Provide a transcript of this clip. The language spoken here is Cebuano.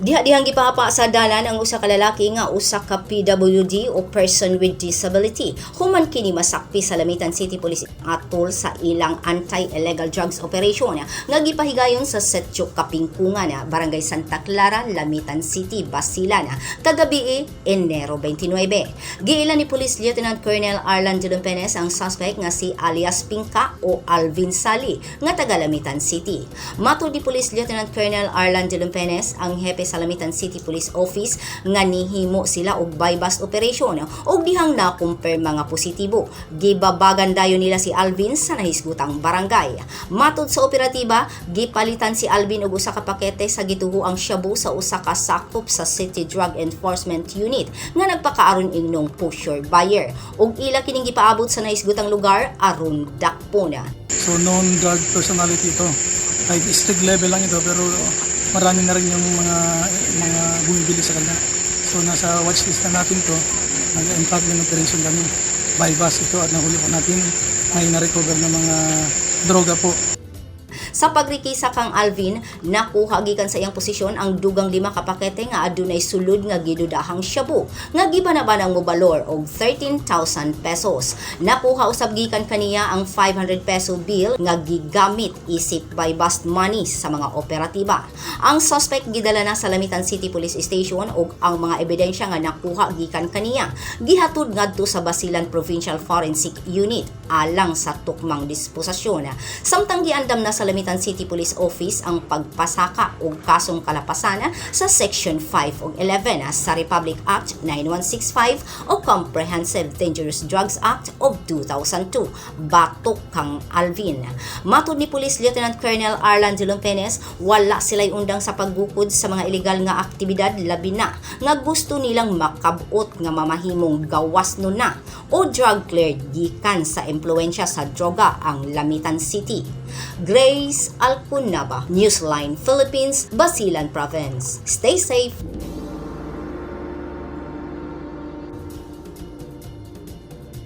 Diha-dihang gipahapa sa dalan ang usa ka lalaki nga usa ka PWD o person with disability. Human kini masakpi sa Lamitan City Police atol sa ilang anti-illegal drugs operation nga gipahigayon sa Sitio Kapingkungan, Barangay Santa Clara, Lamitan City, Basilan, kagabi, Enero 29. Giila ni Police Lieutenant Colonel Arlan de Lumpenes ang suspect nga si alias Pingka o Alvin Sali nga taga Lamitan City. Matod ni Police Lieutenant Colonel Arlan de Lumpenes, ang hepe sa Lamitan City Police Office, nga nihimo sila og buy-bust operation ug dihang na-confirm nga positibo. Gibabagan dayon nila si Alvin sa nahisgutang barangay. Matod sa operatiba, gipalitan si Alvin og usa ka pakete sa gituhoang shabu sa usa ka sakop sa City Drug Enforcement Unit nga nagpakaaron ingnong pusher buyer ug ila kining gipaabot sa nahisgutang lugar aron dakpon. So known drug personality ito. Kahit street level lang ito, pero marami na rin yung mga bumibili sa kanya. So nasa watchlist na natin to. Nag-entrapment operation kami. Buy bust ito at nahuli po natin. May na-recover na mga droga po. Sa pagrekisa kang Alvin, nakuha gikan sa iyang posisyon ang dugang 5 ka pakete nga adunay sulod nga gidudahang shabu nga gibanabanang mobalor og 13,000 pesos. Nakuha usab gikan kaniya ang 500 peso bill nga gigamit isip buy bust money sa mga operatiba. Ang suspect gidala na sa Lamitan City Police Station ug ang mga ebidensya nga nakuha gikan kaniya gihatod ngadto sa Basilan Provincial Forensic Unit alang sa tukmang disposasyon. Samtang giandam na sa Lamitan City Police Office ang pagpasaka og kasong kalapasan sa Section 5 ug 11 sa Republic Act 9165 o Comprehensive Dangerous Drugs Act of 2002 batok kang Alvin. Matod ni Police Lieutenant Colonel Arlan de Lumpenes, wala sila'y undang sa paggukod sa mga ilegal nga aktibidad, labi na nga gusto nilang makabot nga mamahimong gawas nun na o drug cleared gikan sa impluensya sa droga ang Lamitan City. Grace Alcunaba, Newsline Philippines, Basilan Province. Stay safe.